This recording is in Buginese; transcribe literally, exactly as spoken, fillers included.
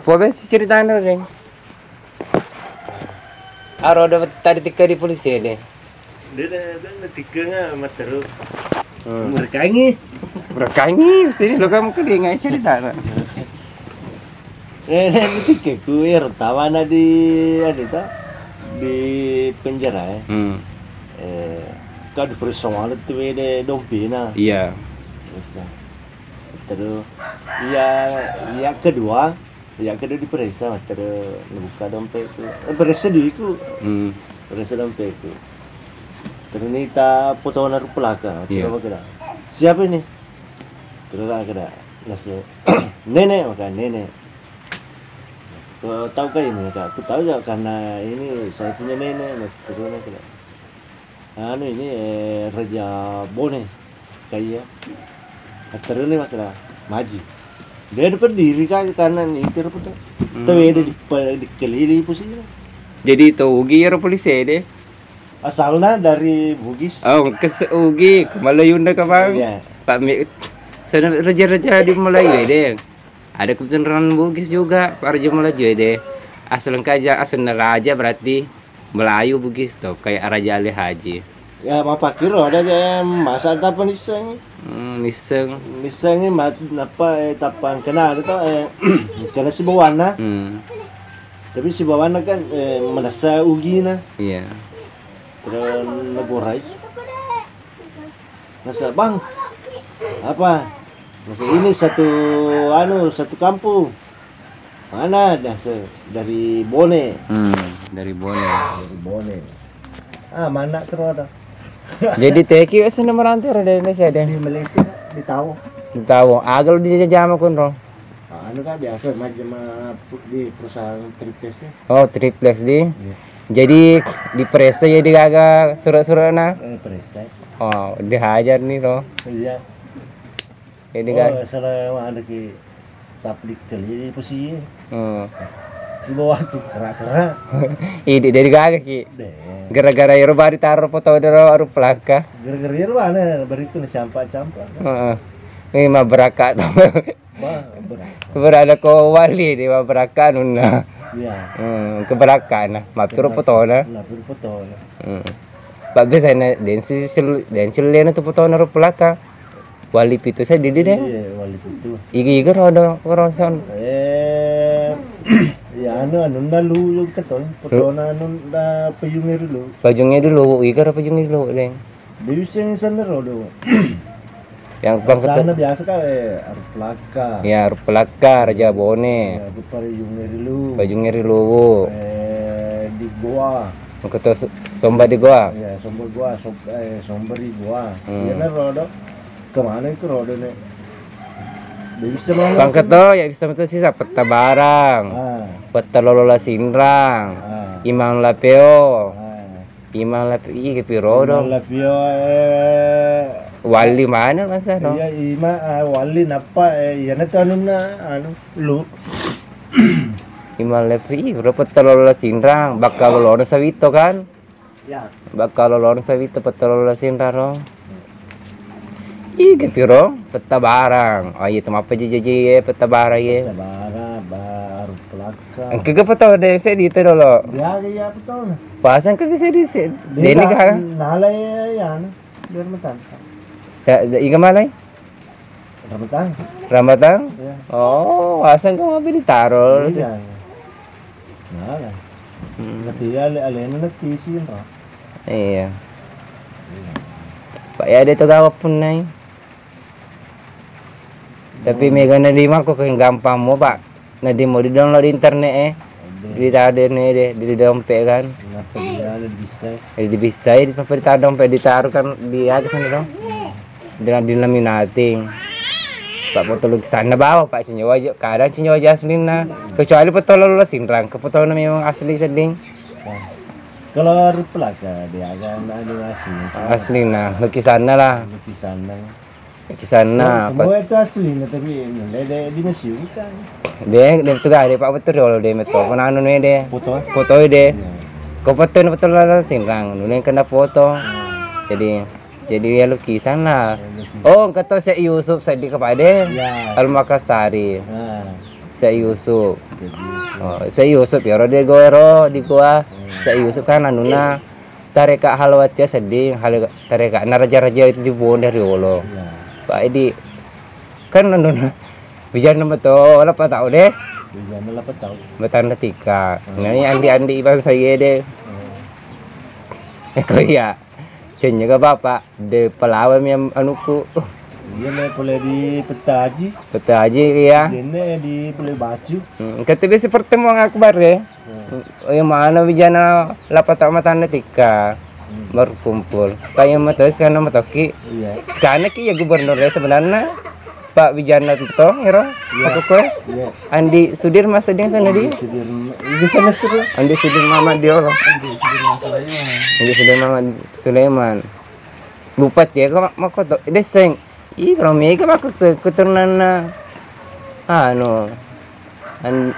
Pobes ceritana, Deng. Aro do tadi tikka di polisi de. Dia dah, dah, dah tikka nga matteru. Hmm. Merekangi. Merekangi, sini lo kamu kelingai ceritana. Eh, eh, ketika ku ero tawana di, anu ta, di penjara, eh. Hmm. Eh, kan diperiksa mana tu beda dompina. Iya. Terus, eh, terus, ya, yang kedua, yang kedua diperiksa, terus dibuka dompetku. Eh, periksa diriku. Hmm. Periksa dompetku. Ternyata potona rupa laka, iya. Coba kira. Siapa ini? Terus kira, langsung, "Nenek," maka nenek. "Kau tahu kah ini?" Kak, "Aku tahu ya, karena ini saya punya nenek." Terus kira, "Anu ini, eh, Raja Bone." Kak, "Iya." Terus ini maka maju. Dia depan diri kak, karena ini terus tuh. Hmm. Tuh ya, di, di, dikelilingi posisi. Jadi itu ugi ya polisi deh. Asalna dari Bugis. Oh, kes-, Ugi, Malayunda ka, Bang? Iya. Pak Mi-, sana raja-raja di Melayu ya, deh. Ada keturunan Bugis juga, Pak Raja Melayu ya, deh. Asal engka aja, asalna raja berarti Melayu Bugis tuh, kayak Raja Ali Haji. Ya, mapakiro ada aja, masa tak peniseng. Hmm, niseng. Niseng ini mat-, apa, eh, tapang kena ada tuh, eh, kena si bawana. Hmm. Tapi si bawana kan, eh, merasa Ugi na. Iya. Terus negurai. Nasa, "Bang, apa?" Nasa, "Ini satu, anu, satu kampung." "Mana?" Nasa, "Dari Bone." Hmm, dari Bone. Dari Bone. Ah, mana terus ada? Jadi teki wes na merantau dari Indonesia deh. Di Malaysia, di Tawau. Di Tawau. Agak lu di jama kunro. Ah, anu kak, biasa macam, eh, di perusahaan triplex ya. Oh, triplex di. Iya. Jadi diperiksa jadi gaga surat-suratna. Eh, periksa. Oh, dihajar nih loh. Iya. Jadi gaga. Oh, salah ada ki tablik kali ini posisi. Hmm. Si bawa tuh kerak-kerak. Ini dari gaga ki. Deh. Gara-gara ero bari taruh foto dero aru pelaka. Gara-gara ero mana bariku nih campak-campak. Heeh. Ini mah berakak tuh. Wah, berat. Berada ko wali de, wa beraka nunna. Iya. Hmm, ke beraka na. Mappiro potona. Mappiro potona. Hmm. Bagus ana den si sel-, den cellena tu potona ro pelaka. Wali pitu saya didi deh. Iya, wali pitu. Iga-iga rodo koroson. Eh, ya anu, anunna lu, lu keton. Potona anunna payunge dulu. Payunge dulu, iga ro payunge dulu deh. Dewi seng sana rodo. Yang bang sana biasa kan, eh, Arpelaka. Ya, Arpelaka, Raja Bone. Ya, di Pariung Rilu. Pariung Rilu. Eh, di Goa. Engka to S-, Somba di Goa. Ya, Somba Goa, Som-, eh, Somba di Goa. Hmm. Iya, nah, rodo. Kemana itu rodo nih? Dewi seng mana? Bang sih? Keto, ya bisa betul sih, Petta Barang. Ah. Petta Lolola Sinrang. Ah. Imang Lapeo. Ah. Imang Lapio, iga piro do? Imang Lapio, eh, Walli mana masa do? Iya, Ima, ah, Walli nappa, eh, iyana tu anunna, anu, lu. Imang Lapio, ih, ro Petta Lolola Sinrang, bakka lolona Sawito kan? Ya. Bakka lolona Sawito, Petta Lolola Sinrang ro. Iga piro? Petta Barang. Oh iya, temapa jaji, eh, Petta Barang, iya. Petta Barang, baru pelakang. Engka ga foto de seddi te dolo. Dia ga iya foto na. Pasang ke bisa di se-, deni ga? Nala ya, ya, anu. Biar matang. Ya, ya, iga malai? Ramatang. Ramatang? Iya. Oh, pasang ke mau beli taro. Iya. Nala. Hmm. Nanti ale-, alena nanti isi, Pak. Iya. Iya. Pak, ya, de to gawa punnai. Tapi mega na lima ko kan gampang mo, Pak. Na di mo di download di internet, eh. Di tadene de, di dompet kan. Kenapa dia ada bisa? Eh, di bisa, di tempat di dompet ditaruh kan di aga sana dong. Di, di laminating. Pak foto lukisanna bawa, Pak, sinyawa aja, kadang sinyawa aja aslinna. Kecuali foto Lolola Sinrang, ke fotona memang asli sedding. Nah, kalau rupa laka dia agak anu asli. Aslina, lukisanna lah. Lukisanna. Lukisanna, semua itu asli, tapi de, de, di museum kan. De, de tu gare, Pak, betul riolo de meto. Pernah anu ne de. Foto? Foto de. Iya. Ko foto ne foto Lolola Sinrang, nune kena foto. Jadi, jadi ya lukisan lah. Ya, lukisan. Oh, engka to Syekh Yusuf seddi kepada. Ya. Al-Makassari. Nah. Syekh Yusuf. Oh, Syekh Yusuf ya, ro di goa ro, di goa. Syekh Yusuf kan anuna tareka halawati sedding, hal-, tareka naraja-raja itu di bonda riolo. Pak Edi kan anuna bijana meto, lappa tau deh. Bijana lappa tau. Matanda tika. Nani andi-andi bangsa iye deh. Eko iya. Cennyega bapak, de pelawa mi am-, anuku. Iya, le pole di petaji. Petaji, iya. Denne di pole baju. Hmm, kete biasa pertemuan aku bare. Hmm. Oh, yang mana bijana lappa tau matanda tika. Hmm. Baru kumpul. Kayak meto sekarang metoki. Iya. Sekarang ki ya gubernur ya sebenarnya. Pak Wijanto ero. Iya. Apa kowe? Iya. Andi Sudirman seding sana di? Sudirman. Di sana sudah. Andi Sudirman Mamat Diolo. Andi Sudirman Sulaiman. Andi Sudirman Mamat Sulaiman. Bupati ya kok makoto deseng. Ih, karo mega mako ke keturunanna anu. An-,